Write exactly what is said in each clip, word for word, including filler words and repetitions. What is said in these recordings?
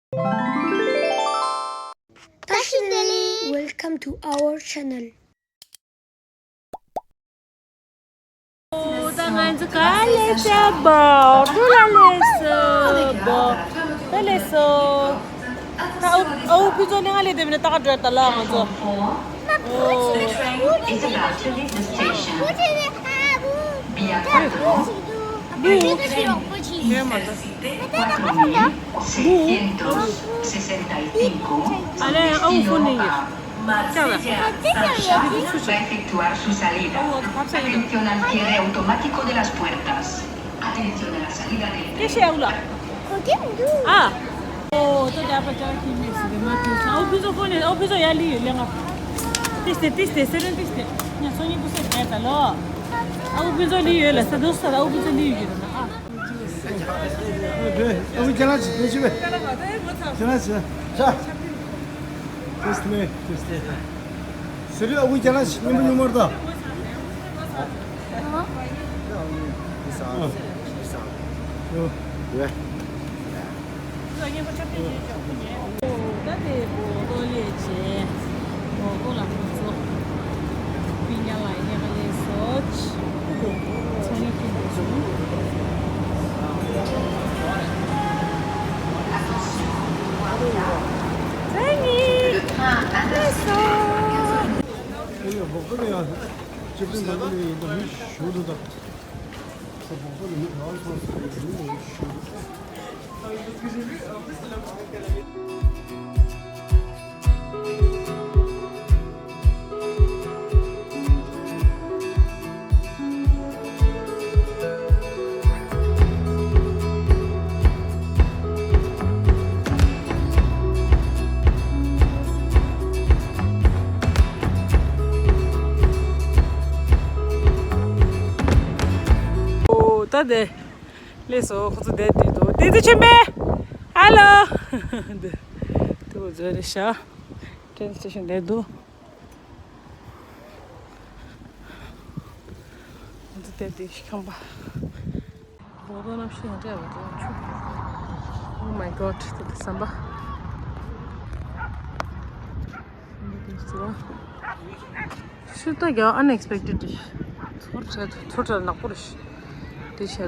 བཀྲ་ཤིས་བདེ་ལེགས། Welcome to our channel. ད་ང་ཚོ་ག་ལེ་ཤ་བོ། ཏུ་ལ་ལེ་སོ་བོ། ད་ལེ་སོ། ད་ཨུ་ཨུ་ཕི་ཚོ་ནི་ང་ལེ་དེ་མིན་ད་ག་འགྲོ་ད་ལ་ང་ཚོ། Is about to leave the station. Via Quattro, Intercity cuatro mil seiscientos sesenta y cinco con destino a Marsella. Station va a efectuar su salida. Atención al cierre automático de las puertas. Atención a la salida del tren. ཨ། ཨོ། ད་ད་པ་ཅག་གི་མི་སི་དེ་མ་ཐུག་ས། ཨོ་ཕི་ཚོ་ཁོ་ནས་ཨོ་ཕི་ཚོ་ཡར་ལི་ཡོད་ལེ་ང་། ཏིས་ཏེ་ཏིས་ཏེ་སེ་རན་ཏིས་ཏེ། ཉ་ཚོ་གཉིས་པོ་སེ་རྒྱལ་ད་ལོ། ཨོ་ཕི་ཚོ་ལི་ཡོད་ལ་ས་དོ་ས་ཨོ་ཕི་ཚོ་ལི་ཡོད་ལ་ཨ། ཨོ་ཕི་ཅ་ལག་ཅི་ཏེ་ཅི་བས། ཅ་ལག་ཅི། ཤ། ཏིས་ལེ་ཏིས་ལེ། སེ་རི་ཨོ་ཕི་ཅ་ལག་ཅི་ཉི་མ་ཉི་མར་ད། ཨོ། ད་དེ། ལས་སོ་ཁོ་ཚོ་བསྡད་དེ་འདུག་དེ་དེ་ཆེན་པོ། ཧ་ལོ། དེ་དེ་བོ་ཛོ་རེ་ཤ། ཏྲེན་སི་ཊེ་ཤན་བསྡད་འདུག་ང་ཚོ་བསྡད་དེ་ཤི་ཁང་པ། རྡོག་རྡོག་གནམ་གཤིས་ཡང་བྲལ་བ་དེ་ཡང་ཆུ། Oh my god དེ་དེ་ཟམ་པ། ཤུ་ཏོ་གྱ་unexpected ཚོར་བྱས་ཚོར་བྱས་ནག་པོ་རེད། དེ་བྱས་ར།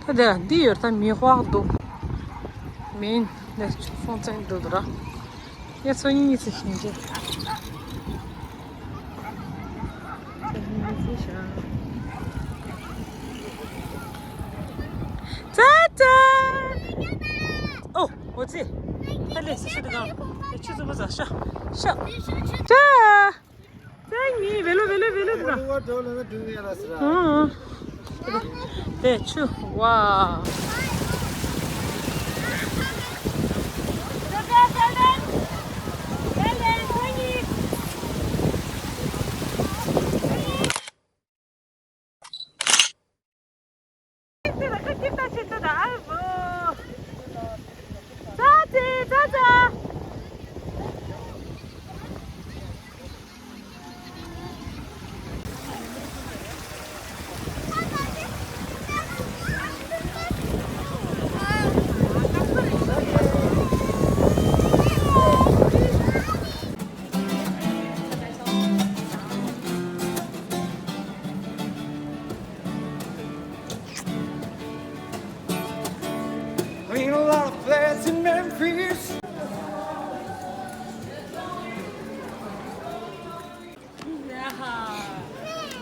ད་དེ་འདི་ཡོད་ད་མི་དཔག་འདུག་མིན་ནས་ཆུ་སོང་ཙང་འགྲོ་འདུག་ར། ཡ་ཚོ་གཉིས་ཚེ་ཤིང་རྗེ། ཙ་ཙ། ཨོ། འོ་ཙི། ད་ལས་སི་ཤི་དུ་གང་། ཆུ་ཚོད་པ་ཟ་ཤ། ཤ། ཅ། ཙ་ཉི་བེ་ལོ་བེ་ལོ་བེ་ལོ་དུ་གང་། ཨང་། དེ་ཆུ་ཝ། Been a lot of flats in Memphis.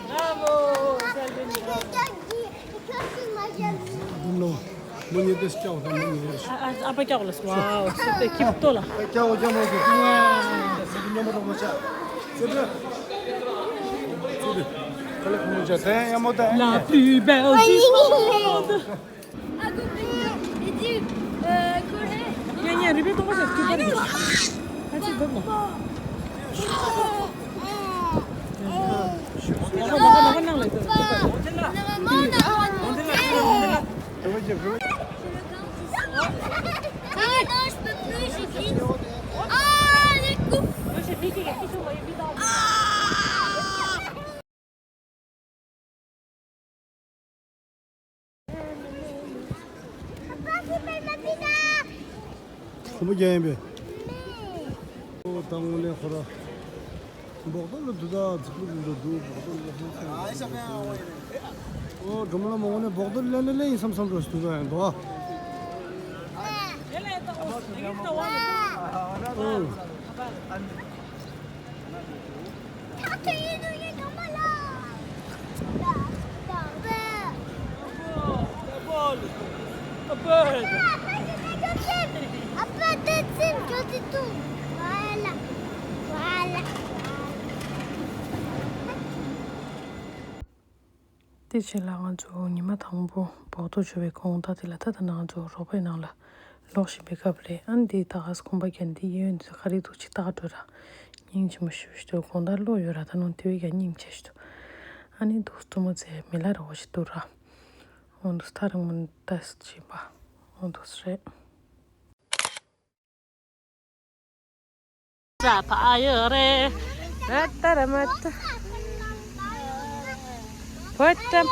Bravo, Selvin, bravo. Don't know. ཨ་ཨ་ཨ་ཕ་སྐྱག་ལ་སོ། ཝའོ། སོ་ཏེ་ཁྱིབ་ཏོ་ལ། སྐྱག་འོ་སྐྱག་མ་སོ། ཝའོ། སེ་ཉོ་མ་རོགས་མ་ཆ། སེ་འདྲ། སེ་འདྲ། ཁ་ལག་ཁུ་མ་ཆ། དེ་ཡ་མོ་དེ། La plus belle du monde. ཉ་ཉ་རི་བེ་ཏོང་པ་ཞིག་སྐྱུག་པ་རེད། ཨ་ཙི་འདུག་ལ། གོམ་པ་རྒྱག་ཡིན་པས། ཨོ་ད་དངོས་གནས་ཁོ་ར། འབོག་ཏོ་ལ་དུ་ད་ཛི་ཀུ་རུ་འགྲོ་འདུག་འབོག་ཏོ་ལ་ཧོན་སེ། ཨོ་སྒྲོལ་མ་ལ་མ་འོངས་ནས་འབོག་ཏོ་ལ་ལེན་ན་ལེན་ཡིན་བསམ་བསམ་འགྲོ་ཞིག་འདུག་ད་ཡང་འདུག་ཨོ། དེ་རྗེས་ལ་ང་ཚོ་ཉི་མ་དང་པོ་འབོག་ཏོ་འབྱོར་བའི་དགོང་དག་དེ་ལ་ད་ལྟ་ང་ཚོ་རོགས་པའི་ནང་ལ་ལོག་བཞིན་པའི་སྐབས་རེད། ཨ་ནི་འདི་ད་ག་སེ་གོམ་པ་རྒྱག་འདི་གཡས་གཡོན་འདི་ཚོ་ག་རེ་འདུག་ཅིག་ལྟ་ག་འགྲོ་ར། སྙིང་རྗེ་མོ་ཞེ་པོ་ཞིག་འདུག་དགོང་དག་གློག་ཡོད་ར། ད་ནང་དེ་བས་ཀྱང་སྙིང་རྗེ་ཞིག་འདུག་ཨ་ནི་འདུག་རྩུབ་མོ་ཚེ་མི་ལ་ར་བ་ཞིག་འདུག་ར། འོ་འདུག་ཐག་རིང་མོ་ནས་ལྟ་བྱེད་པ། འོ་འདུག་རེད། ཙ་ཕ་ཡོད་རེད། ཨ་ཏ་ར་མ་ཏ། བོད་ཏམ།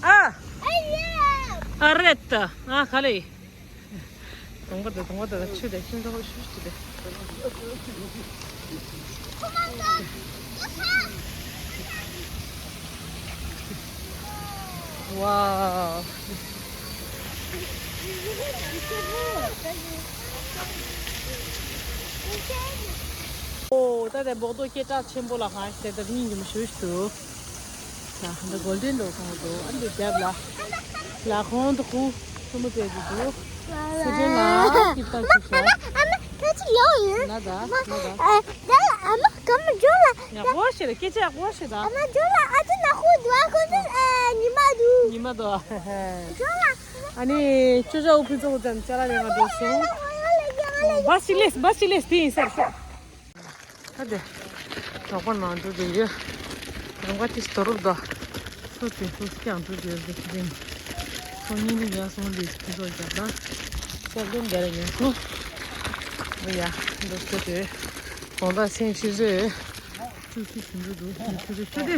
ཨ། ཨ་རེད་ད། ཨ་ག་ལེ། དང་པོ་དང་པོ་དང་ཆུ་དེ་ཤིང་ཏོག་ཤུ་ཤུ་དེ། ཝའོ། ཨོ་ད་དེ་འབོག་ཏོ་སྐད་གྲགས་ཆེན་པོ་ལ་ཧ་ཟེར་ད་སྙིང་རྗེ་མོ་ཞེ་པོ་ཞིག་འདུག་ད་འདི་གོལ་ཌེན་ལོ་གང་འདུག་ཨ་འདི་རྒྱབ་ལ་ལ་ཁོང་དུ་ཁུ་ཁུ་མོ་བཙལ་གྱི་འདུག་སི་ཏྲེན་ལ་སྐྱིད་པ་ཞིག་བྱ། ཨ་མ་ཁ་ཅིག་ཡོང་ཡིན། ལ་ད་ལ་ད། ཨ་ད་ལ་ཨ་མ་ག་མ་འཇོག་ལ། ཡག་པོ་ཞིག་རེད། སྐད་ཆ་ཡག་པོ་ཞིག་ད། ཨ་མ་འཇོག་ལ་ཨ་ཅེ་ན་ཁུ་འདུག་ཨ་ཁོ་ཚོ་ཨ་ཉི་མ་འདུག་ཉི་མ་འདུག་འཇོག་ལ། ཨ་ནི་ཅོ་ཅོ་འུ་ཕི་ཚོ་ཙམ་ཅ་ལག་ལེན་ག་འགྲོ་སོང་། བ་སི་ལེས་བ་སི་ལེས་དེ་ཡིན་ཟེར་སོང་། ད་དེ་གྲོགས་པོ་ནང་འགྲོ་དེ་ཡོད། རང་ག་ཏིས་དོ་རུབ་དོ། སུ་དེ་སུ་སྐྱང་འགྲོ་དེ་ཡོད་དེ་ཁྱི་དེ། ཁོ་གཉིས་ནི་ཡར་སོང་དེ་ཁྱི་ཚོ་རྒྱབ་ན། སྐྱབས་ལྡན་རྒྱ་ར་ཡིན་སོང་། འོ་ཡ་འདུག་སེ་དེ། གོང་ད་སེང་ཤི་རེད། ཅུ་ཅུ་ཞིམ་རུ་འདུག་ཅུ་ཅུ་ཅུ་དེ།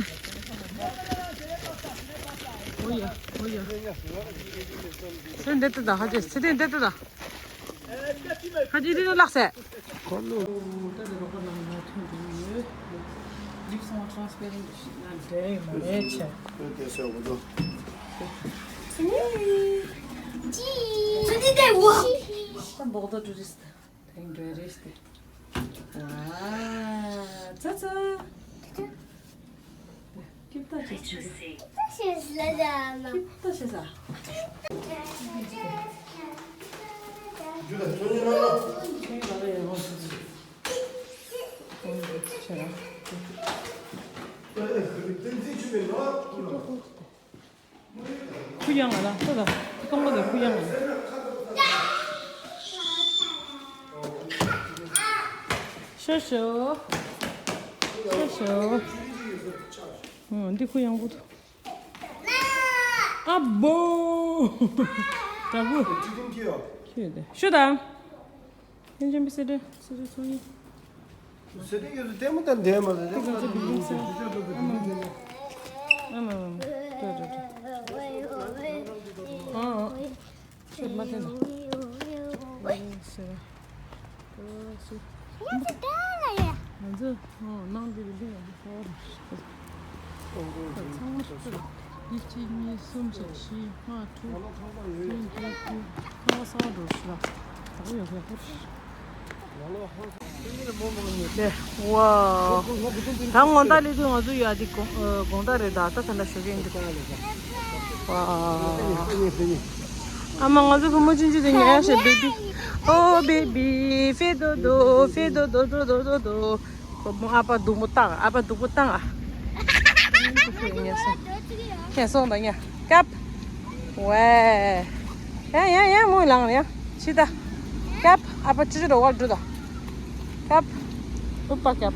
འོ་ཡ་འོ་ཡ། སེང་འདེད་དེ་ད་ཧ་ཅེ་སེ་དེ་འདེད་དེ་ད། ཁ་ཅིག་དེ་ལགས་སེ། ཁོ་ལོ། ད་དེ་རོགས་པ་ནང་ང་ཐོན་འགྲོ་ཡོད། ལིབ་སོང་ཊ་རན་སི་པེ་རེན་ཊི་ཞིག་ན་འདྲེ་མ་རེད་ཆེ། ཁོས་དེ་སེ་འོ་དོ། ཙི་ནི། ཙི་ནི་དེ་འོ། ད་འབོག་དོ་ཊུ་རི་སི་ཊི། དེང་འདྲེ་རེད་དེ། ཨ། ཙ་ཙ། ཀིབ་ཏ་ཅེས་ཟེར། ཀིབ་ཏ་ཅེས་ཟེར། ཁུ་ཡང་ང་ལ་ལྟོས་དང་། སྟོང་པ་དང་ཁུ་ཡང་ང་ལ། ཤོ་ཤོ། ཤོ་ཤོ། ཨོ་འདི་ཁུ་ཡང་པོ་འདུག་ཨ་བོ། དྲག་པོ། ཁྱོད་དེ་ཤོ་དང་། ཨེ་ཇམ་པི་སེ་ཏྲེ་སེ་ཏྲེ་ཚོགས་གཉིས། སེ་ཏྲེ་ཡོད་ཚོ་ལྟད་མོ་ལྟ་འདྲེ་མ་ལ་ལྟད་མོ་ལྟ་འདྲེ་མ་ལ་ལྟད་མོ་ལྟ་འདྲེ་མ་ལ། ཨ་མ་མ་མ། ཏྲོ་ཏྲོ་ཏྲོ། ཨ་ཨ། ཁྱོད་མ་ཐེན་ད། ཨེ་སེ་ར། ཨེ་སེ། ང་ཚོ་ཨ་ནང་འདི་བི་ལྡིང་ང་འདི་གསར་པ་རེད། ཚང་མ་ཤོག་ཤོག་རེད། འདི་གཅིག་གཉིས་གསུམ་བཞི་བཞི་ལྔ་དྲུག་བདུན་བརྒྱད་དགུ། ཚང་མ་གསར་པ་འགྲོ་ཤི་ར། ད་གོ་ཡོད་ཡོད་ཡོད། ཝའོ། ད་དགོང་དག་སླེབས་དུས་ང་ཚོ་ཡ་འདི་དགོང་ཨ་དགོང་དག་རེད་ད། ད་ད་ལྟ་ཞོགས་ཀས་འདི། ཝའོ། ཨ་མ་ང་ཚོ་བུ་མོ་ཆུང་ཆུང་དེ་ཉལ་ཤག་བེ་བི། ཨོ་བེ་བི། ཧྥེ་དོ་དོ། ཧྥེ་དོ་དོ་དོ་དོ་དོ་དོ། ཁོ་མོ་ཨ་ཕ་སྡུག་པོ་བཏང་། ཨ་ཕ་སྡུག་པོ་བཏང་ཨ། ཁྱེད་སོང་དང་ཉ་ཀབ། ཝེ། ཡ་ཡ་ཡ་མོ་ལངས་ཡ། ཕྱི་ད། ཀབ། ཨ་ཕ་ཅི་ཅི་རོ་བར་འགྲོ་ད། ཀབ། ཨུ་པ་ཀབ།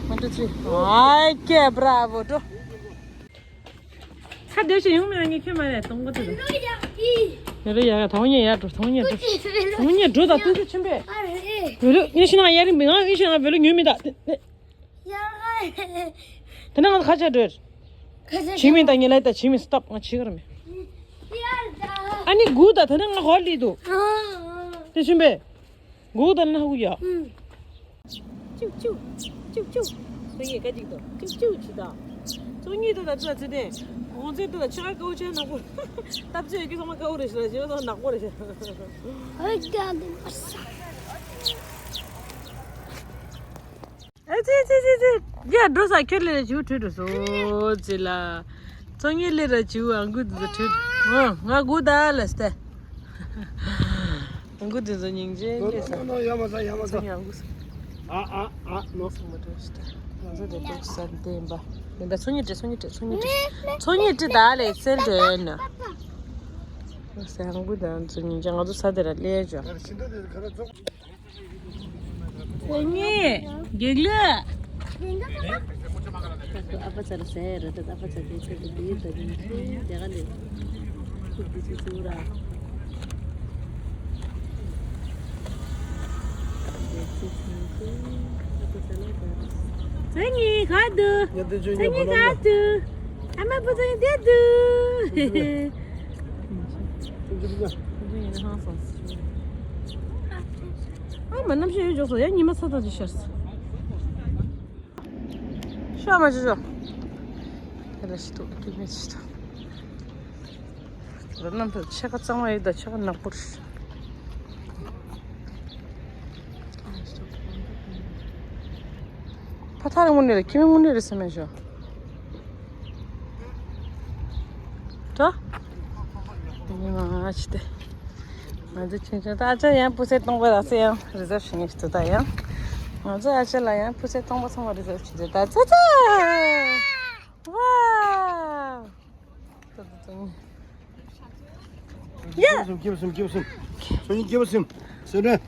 One, two, three. ཨའི་ཀེ་བྲ་བོ་འགྲོ། ཁ་བདེ་ཞིག་ཡོང་མེད་ན་ངས་ཁྱེད་མ་རེད་གཏོང་གོ་དེ་རེད། ཡ་རེད་ཡ་ཡ་ཐོང་ཉེ་ཡ་འགྲོ་ཐོང་ཉེ་འགྲོ། ཐོང་ཉེ་འགྲོ་ད་ཏུ་ཏུ་ཆེན་པོས། བེ་ལུ་ངས་ཤི་ན་ཡ་རིང་མི་ང་ངས་ཤི་ན་བེ་ལུ་ཉོས་མི་ད། དེ་ན་ང་ཁ་ཆ་འགྲོ། ཇི་མི་ད་ངས་ལ་ད་ཇི་མི་སྟོབ་ང་ཆི་གར་མེད། ཨ་ནི་གུ་ད་དེ་ན་ང་ཧོ་ལི་དུ། དེ་ཤིན་པས། མགོ་དང་ན་ཧུ་ཡ། ཅུག་ཅུག་ཅུག་ཅུག་ཚོ་ཡི་ཀ་ཅིག་ཏོ། ཅུག་ཅུག་ཅི་ད། ཚོ་གཉིས་ཏོ་ད་ཚོ་ཚེ་དེ། གོང་ཚེ་ཏོ་ད་ཆ་ཀའོ་ཆ་ནག་པོ། སྟབས་ཚེ་ཡི་ཀི་ཚང་མ་ཀའོ་རེ་ཤི་ལ་ཞེ་ཏོ་ནག་པོ་རེ་ཤི། ཨེ་ཀ་འདི་མ་ས། ཨེ་ཙི་ཙི་ཙི་ཙི། ཡ་འགྲོ་ས་ཁྱོད་ལས་ལ་ཅིའུ་བྲོས་འགྲོ་སོ་ཙི་ལ། ཚོ་གཉིས་ལས་ར་ཅིའུ་ཨང་གུ་འདི་ཚོ་བྲོས། ཨོ་ང་གུ་ད་ལ་སྟེ། ཨང་གུ་འདི་ཚོ་སྙིང་རྗེ་སྐྱེས་ས། ཡ་མ་ས་ཡ་མ་ས། ཚོ་གཉིས་ཨང་གུ་ས། ཨ་ཨ་ཨ་ནོ། ཚོ་མ་བྲོས་སྟེ། ང་ཚོ་དེ་ཏོག་ས་འདེམས་པ། མིན་པ་ཚོ་གཉིས་བྲོས་ཚོ་གཉིས་བྲོས་ཚོ་གཉིས་བྲོས། ཚོ་གཉིས་བྲོས་ད་ལས་སེ་འདྲེན་ན། ཨང་གུ་ད་ཚོ་སྙིང་རྗེ། ང་ཚོ་ས་དེ་ར་ལས་ཅོ། ཁྱེད་གཉིས་དགེ་ལེགས། ཨ་ཕ་ཚ་ལ་ཟེར་རེད་ད། ཨ་ཕ་ཚ་དེ་ཚེ་དེ་དེའི་ད་དེ་དེ་ག་ལས་ཁུག་དེ་ཚེ་ཚུར་ར། ཚེ་གཉིས་ག་དུ། ཚེ་གཉིས་ག་དུ། ཨ་མ་བུ་ཚེ་གཉིས་དེ་དུ། ཨ་མ་རྣམ་ཤེས་ཡོད་ཅོག་སོ་ཡ། ཉི་མ་ཚ་ཚ་ཅིག་ཤར་སོང་། ཤ་མ་ཅི་ཅོ། དེ་ལ་ཤི་ཐུག་ཀི་མེད་ཤི་ཐུག་ར་རྣམ་ཐར་ཕྱེད་ཀ་གཙང་མ་ཡོད་ད་ཕྱེད་ཀ་ནག་པོ་རེད། ཕ་ཐག་རིང་མོ་ནས་རེད། ཁྱིམ་མི་དངོས་གནས་རེད་སེམས་མེད་ཤོ། འགྲོ། དེ་ནི་མ་ང་ཅི་སྟེ། ང་ཚོ་ཆུང་ཆུང་ད་ཨ་ཅག་ཡང་སྤུས་ཚད་སྟོང་པ་ད་ཚེ་ཡང་རི་ཛབ་བྱེད་ངེས་ཤི་ཐུག་ད་ཡང་། ང་ཚོ་ཨ་ཅག་ལ་ཡང་སྤུས་ཚད་སྟོང་པ་ཚང་མ་རི་ཛབ་བྱེད་ད་ཚེ་ཚེ། ཝའོ། ད་ད་ད། ཡ། སྐྱིད་པོ་སེམས། སྐྱིད་པོ་སེམས། སྐྱིད་པོ་སེམས། སང་ཉིན་སྐྱིད་པོ་སེམས། སེམས་ནས།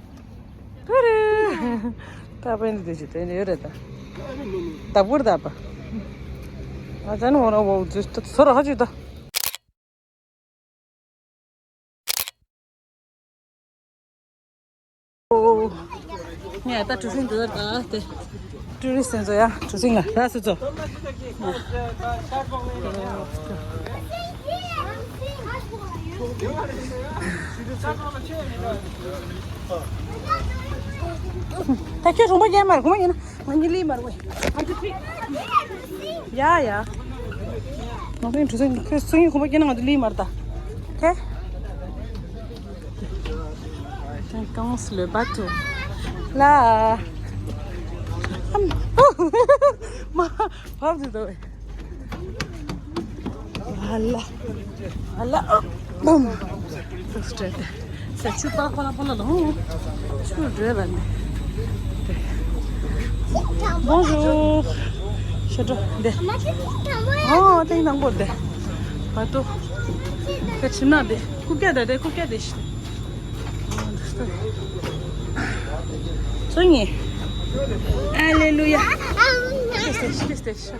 ཕུ་རུ། ད་པ་འདི་དེ་ཅི་དེ་འདི་ཡོད་རེད་ད། ད་བུར་ད་པ། ཨ་ཙན་འོ་ར་འོ་ཛུ་ཏ་སོ་ར་ཧ་ཅི་ད། ངས་ད་གྲུ་གཟིངས་འགྲོ་ཡ་ད་དེ། ཀྲུ་རི་སི་ཚོ་ཡ་གྲུ་གཟིངས་ལ་ར་སི་ཚོ། ད་ཁྱོད་གྲོང་པ་རྒྱལ་མར་གོ་མ་ཡིན་ན། ང་གཉིས་ལི་མར་བས། ཡ་ཡ། ང་ཚོའི་གྲུ་གཟིངས་ཁོས་སང་ཉིན་དགོང་མོ་སྐྱེས་ན་ང་ཚོ་ལི་མར་ད། ཁེ། Quand le bateau. Là. མ་བབ་འདུག་ད་བས། ཨ་ལ། ཨ་ལ། ཨ། བུམ། སེ་ཆུ་པ་པ་ལ་པ་ལ་ལོ། ཆུ་འགྲོས་པ་ནི། Bonjour. ཤ་འགྲོ་འདི། ཨོ་ཏེང་དང་པོ་འདི། བ་ཏོ། ཁ་ཆིམ་ན་འདི། ཀུ་ཀྱ་ད་འདི་ཀུ་ཀྱ་འདི་ཤི། ཚོ་ཉི། ཨ་ལེ་ལུ་ཡ། ཤི་སྟེ་ཤི་སྟེ་ཤི།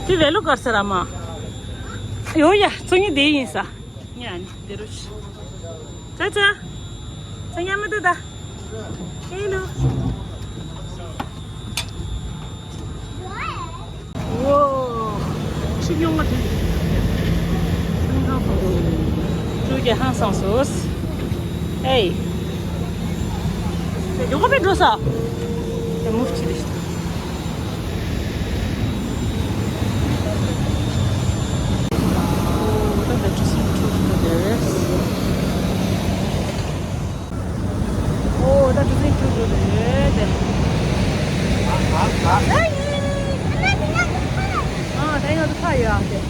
དེ་བས་ལོ་གར་ས་ར་མ། ཡོ་ཡ་ཚོ་ཉི་དེ་ཡིན་ས། ཉ་ནི་དེ་རུ་ཆི། ཙ་ཙ། ཙ་ཉ་མི་དུ་ད། ཧེ་ལོ། ཝོ། ཆི་ཉོ་མ་དེ། ཧང་སང་སོ། ཨེ། ཡོང་ག་པའི་འགྲོ་ས། དེ་མུ་ཆི་རེད། ད་ད་ཆུ་སྲིན་ཆུ་སྲིན་དེ་རེད། ཨོ་ད་ཆུ་སྲིན་ཆུ་སྲིན་དེ་རེད་དེ། ཨ་ད་ཡང་དུ་ཁ་ཡོད་ཨ་དེ།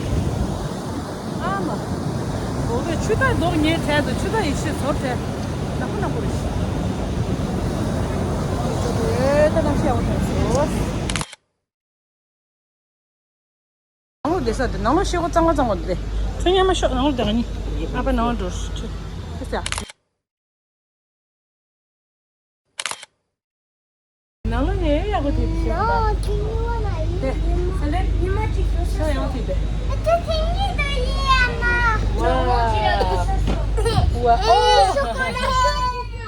ཨ་མ། འོ་དེ་ཆུ་ད་མདོག་ཉེས་ཚད་དུ་ཆུ་ད་ཡིག་ཤེས་ཟོར་ཚད། ནག་པོ་ནག་པོ་རེད། ཨེ་ད་ནམ་ཤེས་ཡག་པོ་ཐོན་སོང་། ནང་ལོགས་བསྡད་ས་དེ་ནང་ལོགས་ཤེལ་སྒོ་གཙང་མ་གཙང་མ་འདུག་སྟེ། ཁྱོད་མཉམ་མ་ཤོག་ནང་ལོགས་བསྡད་ང་གཉིས། ཨ་ཕ་ནང་ལོགས་འགྲོ་ཁྱོད་ཨ་ཙི། ནང་ལོགས་ནས་ཡག་པོ་དེ་ཤེལ་སྒོ་དང་། དེ་ས་ལེ་ཉི་མ་གཅིག་འགྲོ་ཤོག་ཡང་དེ་དེ། ཨ་ཙི་ཐེངས་གཉིས་དུ་ཡིན་ཨ་མ། ཝ། ཝ། ཨོ།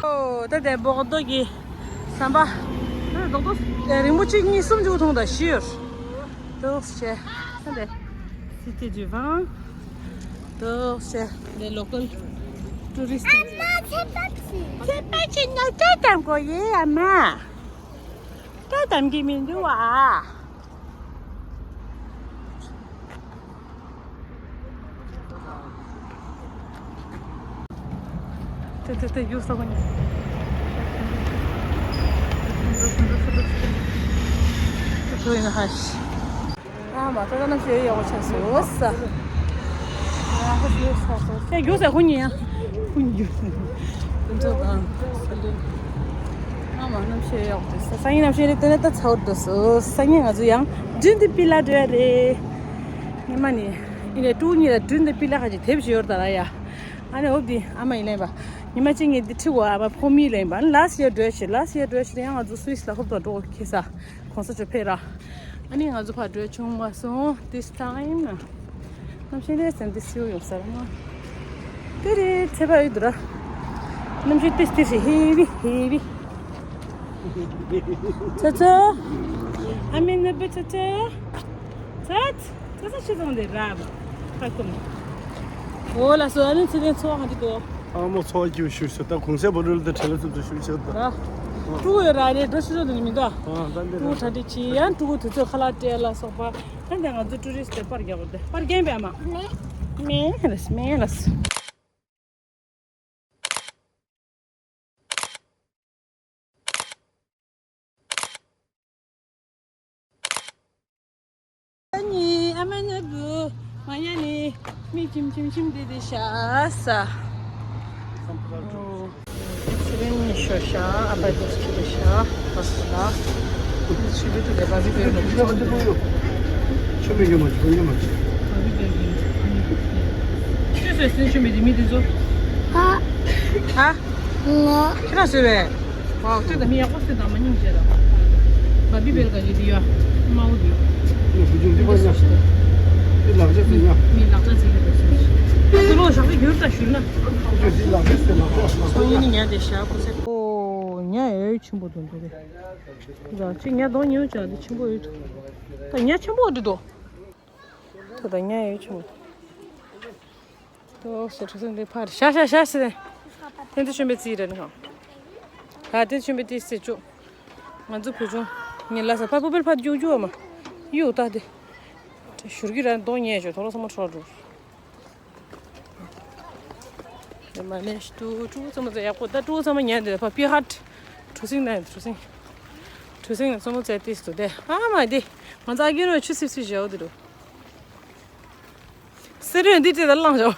ཨོ་ད་དེ་སྦོག་རྡོ་གི་ཟམ་པ། རྡོག་རྡོག་རིང་པོ་གཅིག་གཉིས་གསུམ་ཅིག་མཐོང་ད་ཤི་ཡོད། Torche. Allez, Cité du Vin. Torche. Les local touristes. Maman, c'est pas petit. C'est pas petit, non, t'as t'as encore, yeah, maman. ད་དམ་གྱི་མི་འདུག་ཨ། ཏེ་ཏེ་ཏེ་ཡུག་ས་གོ་ནི། ཏེ་ཏེ་ཡིན་ཧ་ཤི། ཨ་མ་ཏོ་ན་ཞེ་ཡོག་ཆ་སོ་ས། ཨ་ཧ་ཤི་ས་སོ། ཡ་ཡུག་ས་ཧུ་ཉི་ཡ། ཧུ་ཉི་ཡུག་ས། ཏེ་ཏེ་ཨ། ཨ་མ་ནམ་ཞེ་ཡོག་ཏེ་ས། སང་ཉིན་ནམ་ཞེ་རེ་ཏེ་ནེ་ད་ཚ་བོ་འགྲོ་སོ། སང་ཉིན་ང་ཚོ་ཡང་ཌུན་ཏི་པི་ལ་འགྲོ་ཡ་རེད། ཉི་མ་ནི་ཨི་ནེ་ཀྲུ་ཉི་ལ་ཌུན་ཏི་པི་ལ་ཁ་ཅིག་དེབ་ཞིག་ཡོད་ད་ལ་ཡ། ཨ་ནི་འོབ་དི་ཨ་མ་ཡིན་ལེན་པ། ཉི་མ་གཅིག་ངས་འདི་ཁྲིད་གོ་ཨ་མ་ཕོ་མི་ལེན་པ། ཨ་ནི་last year འགྲོ་ཡ་ཞིག last year འགྲོ་ཡ་ཞིག་ཡང་ང་ཚོ་སུད་སི་ལ་ཧོབ་ཏོ་འགྲོ་གོ་ཁེ་ས། གོང་ས་མཆོག་ཕེབས་ར། ཨ་ནི་ང་ཚོ་ཕར་འགྲོ་བྱུང་མ་སོང་། This time གནམ་གཤིས་ལས་ཟིན་ཏེ་སེའུ་ཡོང་ས་རེད་མ། ཏེ་རེ་ཚེ་བ་ཡོད་དུ་ར། གནམ་གཤིས་ཏེ་ཏེ་ཧེ་བི་ཧེ་བི། ཚ་ཚ། ཨ་མི་ནུ་བུ་ཚ་ཚ། ཚ་ཚ། ཚ་ཚ་ཆུ་བཏང་དེ་ར། ཁ་ཀུན། འོ་ལ་སོ་ཨ་ནི་ཚེ་བའི་འཚོ་བ་ག་འདྲ་འདུག་ཨ་མོ་འཚོ་བ་སྐྱིད་པོ་ཞིག་ཟེར། ད་གུང་སེང་བུ་ལུ་ལ་ད་བྲེལ་ལ་ཚུབ་ཚུབ་ཞིག་བྱེད་ད། ཀྲུ་གུ་ཡོད་ར་རེད། འགྲོ་ཤི་རོ་འདི་ནི་མི་འདུག་ཨ་ད་འདི་ཀྲུ་གུ་གྲ་སྒྲིག་བྱེད་ཡང་ཀྲུ་གུ་དུས་ཚོད་ཁ་ལག་སྤྲད་ལ་སོགས་པ། ད་འདི་ང་ཚོ་ཀྲུ་རི་སི་ཏི་པར་རྒྱག་པ་དེ་པར་རྒྱན་པས་ཨ་མ། མེ་ལ་སི་མེ་ལ་སི། ཨ་ནི་ཨ་མ་ནུ་བུ་མ་ཉ་ནི་མི་ཁྱིམ་ཁྱིམ་ཁྱིམ་དེ་དེ་ཤ་ས། ཨོ། ཚེ་རིང་ནི་ཤོ་ཤ་ཨ་པ་དེ་ཤི་དེ་ཤ་ས་ས་ལ། ཆུ་བེ་ཏུ་དེ་བ་བི་བེ་ལ་ཆུ་བེ་ཏུ་ཆུ་བེ་ཡོད་མ་ཆུ་བེ་ཡོད་མ་ཆུ། བ་བི་བེ་གི་ཆུ་སོ་སི་ཆུ་བེ་དེ་མི་དེ་ཚོ། ཧ། ཧ། ང་། ཁྱེད་རང་སོས་བས། ཝའོ། ཁྱོད་ད་མི་ཡག་པོ་སེ་དང་མ་སྙིང་རྗེ་ར། བ་བི་བེལ་ག་ཡི་དི་ཡ། མའོ་དི། ནི་བུ་ཆུང་འདི་པ་ཉ། འདི་ལག་ཆ་ཟིན་ཉ། མི་ལག་ཆ་ཟིན་གི་འདུག་སེ། ད་ཚོ་ལོ་ཞག་ལ་ཡུར་ད་ཞུ་ན། བུ་ཆུང་འདི་ལག་ཆ་ཟིན་ལག་པ། སོ་ཡིན་ནི་ཉ་དེ་ཤ་ཁོ་སེ། ཨོ་ཉ་ཡོད་ཆེན་པོ་དུ་འདུག་གི། ད་ཅི་ཉ་དོ་ཉོ་ཅག་དེ་ཆེན་པོ་ཡོད། ད་ཉ་ཆེན་པོ་འདི་དོ། ད་ད་ཉ་ཡོད་ཆེན་པོ། ཏོག་ཙམ་གྲུ་གཟིངས་འདི་ཕར་ཤ་ཤ་ཤ་ཟེར། ཏན་ཏན་ཆུན་པའི་རྩིས་རེད་ནི་ཧང་། ད་ཏན་ཆུན་པའི་རྩིས་ཟེར་བཅུག་ང་ཚོ་བུ་ཆུང་ངའི་ལ་ས་ཕ་བུ་པེལ་ཕ་རྒྱུག་རྒྱུག་མ། གཡུག་ད་དེ། ཞུར་གི་ར་མདོ་ཉལ་ཞོ་ཐོ་ལོ་ས་མ་ཁྲོ་འགྲོ། དེ་མ་ནས་ཏུ་ཀྲུ་ཚང་མ་ཚ་ཡག་པོ་ད་ཀྲུ་ཚང་མ་ཉལ་དེ་ཕ་པི་ཧ་ཊ། གྲུ་གཟིངས་ན་གྲུ་གཟིངས། གྲུ་གཟིངས་ནས་ཚང་མ་ཚ་ཏིས་དུ་དེ་ཨ་མ་དེ། ང་ཚོ་ཨ་གི་རོ་ཆུ་སིབ་སིབ་བཞག་འོ་དེ་རུ། སེ་རེ་འདི་ཅི་ད་བླངས་བཞག་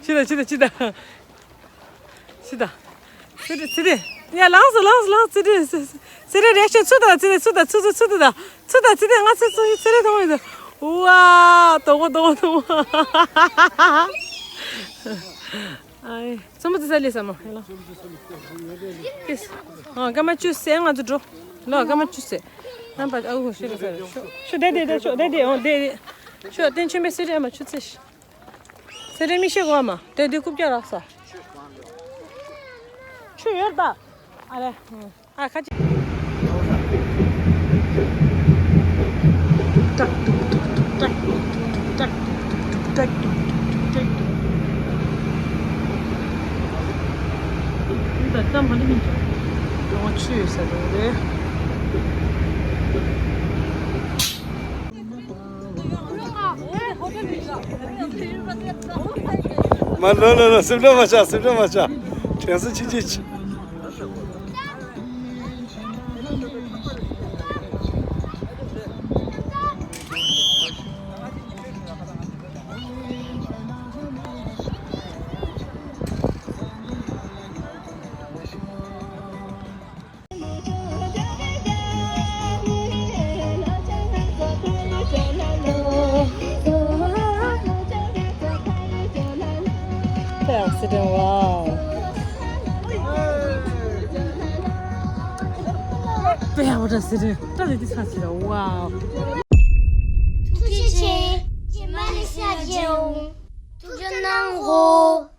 ཅི་ད་ཅི་ད་ཅི་ད། ཅི་ད། སེ་རེ་སེ་རེ། ཡ་ལངས་སོ་ལངས་སོ་ལངས། སེ་རེ་སེ་རེ་རེག་ཤན་ཚུ་ད་ཚི་དེ་ཚུ་ད་ཚུ་ཚུ་ཚུ་ད་ད། ཚུ་ད་ཚི་དེ་ང་ཚི་ཚུ་སེ་རེ་དང་ཡོད། ཝ། དོ་མོ་དོ་མོ་དོ་མོ། ཨའི། ཚོ་མོ་ཚི་ས་ལི་ས་མོ་ཧེ་ལོ། ཨ་སྐར་མ་བཅུ་ཟེར་ང་ཚོ་འགྲོ། ལོ་སྐར་མ་བཅུ་ཟེར། རྣམ་པ་ཨ་ཁུ་ཤི་རེ་ས་རེ་ཤོ། ཤོ་དེ་དེ་དེ་ཤོ་དེ་དེ་འོ་དེ་དེ། ཤོ་ཏན་ཆུན་པའི་སེ་རེ་ཨ་མ་ཆུ་ཚེ་ཤི། སེ་རེ་མི་ཤེས་གོ་ཨ་མ་དེ་དེ་རྐུབ་བཀྱག་རག་ས། ཆུ་ཡོད་ད། ཨ་རེ། ཨ་ཁ་ཅིག་མ་ལོ་ལོ་ལོ་སེམས་ཁྲལ་མ་བྱ། སེམས་ཁྲལ་མ་བྱ། དྲན་གསོ་ཆི་ཆི་ཆི། Wow. ཐུགས་རྗེ་ཆེ། རྗེས་མ་ལས་ཤ་རྒྱལ་འོང་། ཐུགས་རྗེ་གནང་གོ།